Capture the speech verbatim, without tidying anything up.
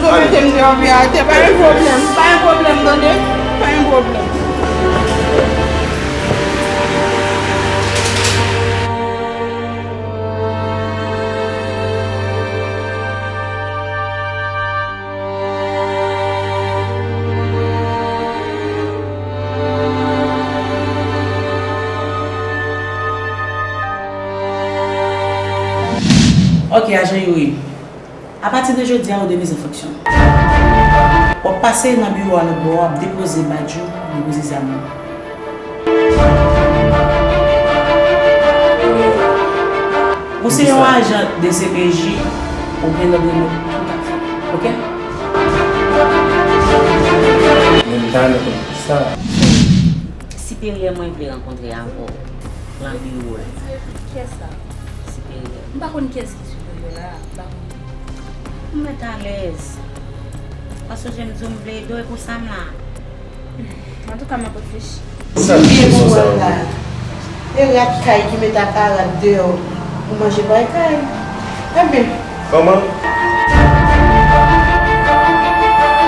Yo mete m deyò pi atè, pa gen pwoblèm, pa gen pwoblèm, tande? Pa gen pwoblèm. Ok, ajan Youri. Apati de jodi a, ou demize fonksyon. W ap pase nan biwo a lòt bò a, w ap depoze badj ou, depoze zam ou. Ou se yon ajan de C P J, ou gen lòd remèt tout afè, ok? Men m ta renmen konn kisa. Siperyè mwen vle rankontre avè w nan biwo l. Kiyès sa? Siperyè. M pa konn kiyès ki siperyè la, m pa konn. M mèt alèz. Paske jan m di w m vle ede w, e pou sa m la. Antouka, m ap reflechi. Sa m byen konprann la. E rat kay ki met ak a rat deyò pou manje pay kay. Ebyen. Kòman?